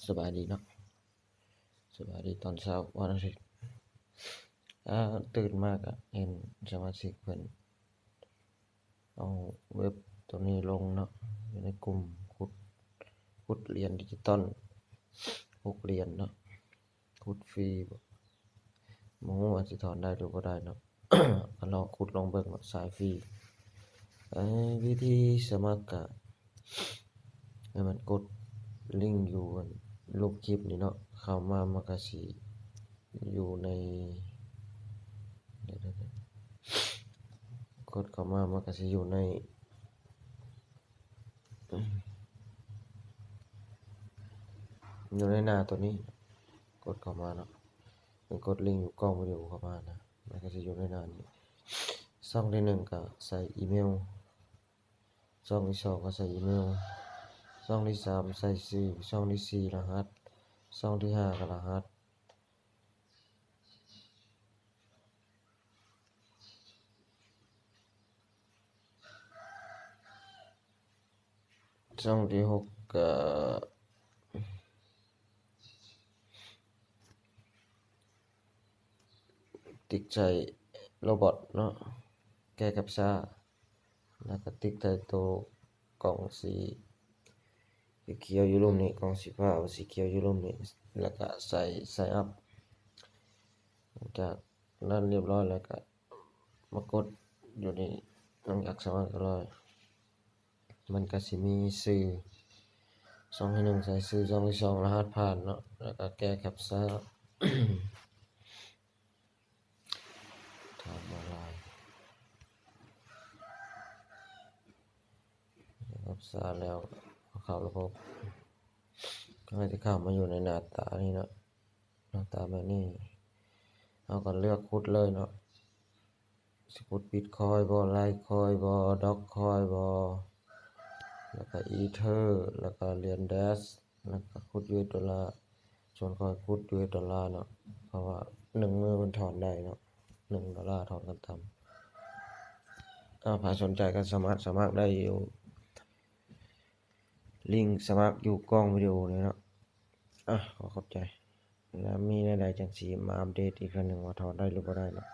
ສະບາຍດີເນາະ ສະບາຍດີຕອນເຊົ້າວັນອາທິດ. ອາ ຕື່ນມາກະເຫັນສະມາຊິກເພິ່ນເອົາເວັບໂຕນີ້ລົງເນາະ ຢູ່ໃນກຸ່ມຂຸດ ຂຸດຫຼຽນດິຈິຕອນ ຫົກຫຼຽນເນາະ. ຂຸດຟຣີບໍ່ ບໍ່ຮູ້ວ່າຊິຖອນໄດ້ຫຼືບໍ່ໄດ້ເນາະ. ກໍລອງຂຸດລອງເບິ່ງເນາະ ສາຍຟຣີ. ເອີ ວິທີສະໝັກກະ ໃຫ້ມັນກົດລິງຢູ່ອັນຮູບຄລິບນີ້ເນາະ ເຂົ້າມາມັນກະຊິຢູ່ໃນ ກົດເຂົ້າມາມັນກະຊິຢູ່ໃນ ຢູ່ໃນໜ້າໂຕນີ້ ກົດເຂົ້າມາເນາະ ເປັນກົດລິງຢູ່ກ້ອງວິດີໂອເຂົ້າມານະ ມັນກໍຊິຢູ່ໃນໜ້ານີ້. ຊ່ອງທີໜຶ່ງກໍໃສ່ອີເມວ ຊ່ອງທີສອງກໍໃສ່ອີເມວ ຊ່ອງທີສາມໃສ່ຊື່ ຊ່ອງທີສີ່ລະຫັດ ຊ່ອງທີຫ້າກໍລະຫັດ. ຊ່ອງທີຫົກກະຕິກໃສ່ໂຣບອດເນາະ ແກ້ແຄັບຊາ ແລ້ວກະຕິກໃສ່ໂຕກ່ອງສີຂຽວຢູ່ລຸ່ມນີ້ ກ່ອງສີຟ້າ ເອົາສີຂຽວຢູ່ລຸ່ມນີ້ ແລ້ວກະໃສ່ໄຊອັບ. ຫຼັງຈາກນັ້ນລຽບຮ້ອຍແລ້ວກະມາກົດຢູ່ນີ້ ຫຼັງຈາກສະໝັກຮຽບຮ້ອຍ ມັນກະຊິມີຊື່ ຊ່ອງທີໜຶ່ງໃສ່ຊື່ ຊ່ອງທີສອງລະຫັດຜ່ານເນາະ ແລ້ວກະແກ້ແຄັບຊາ. ຖາມມາຫຼາຍ ຮັບສານແລ້ວເຂົ້າລະບົບ ກໍຈະເຂົ້າມາຢູ່ໃນໜ້າຕານີ້ເນາະ ໜ້າຕາແບບນີ້ ເຮົາກໍເລືອກຂຸດເລີຍເນາະ ຊິຂຸດບິດຄອຍບໍ່ ໄລຄອຍບໍ່ ດອກຄອຍບໍ່ ແລ້ວກໍອີເທີ ແລ້ວກໍຫຼຽນແດສ ແລ້ວກໍຂຸດຢູເອັສໂດລາ ສ່ວນຂ້ອຍຂຸດຢູເອັສໂດລາເນາະ ເພາະວ່າໜຶ່ງມື້ມັນຖອນໄດ້ເນາະ ໜຶ່ງໂດລາຖອນຂັ້ນຕ່ຳ. ເອົາ ໃຜສົນໃຈກໍສາມາດສະໝັກໄດ້ຢູ່ ລິງສະໝັກຢູ່ກ້ອງວິດີໂອນີ້ເນາະ. ອາ ຂໍຂອບໃຈ ແລ້ວມີແນວໃດຈັ່ງຊິມາອັບເດດອີກເທື່ອໜຶ່ງວ່າຖອນໄດ້ຫຼືບໍ່ໄດ້ເນາະ.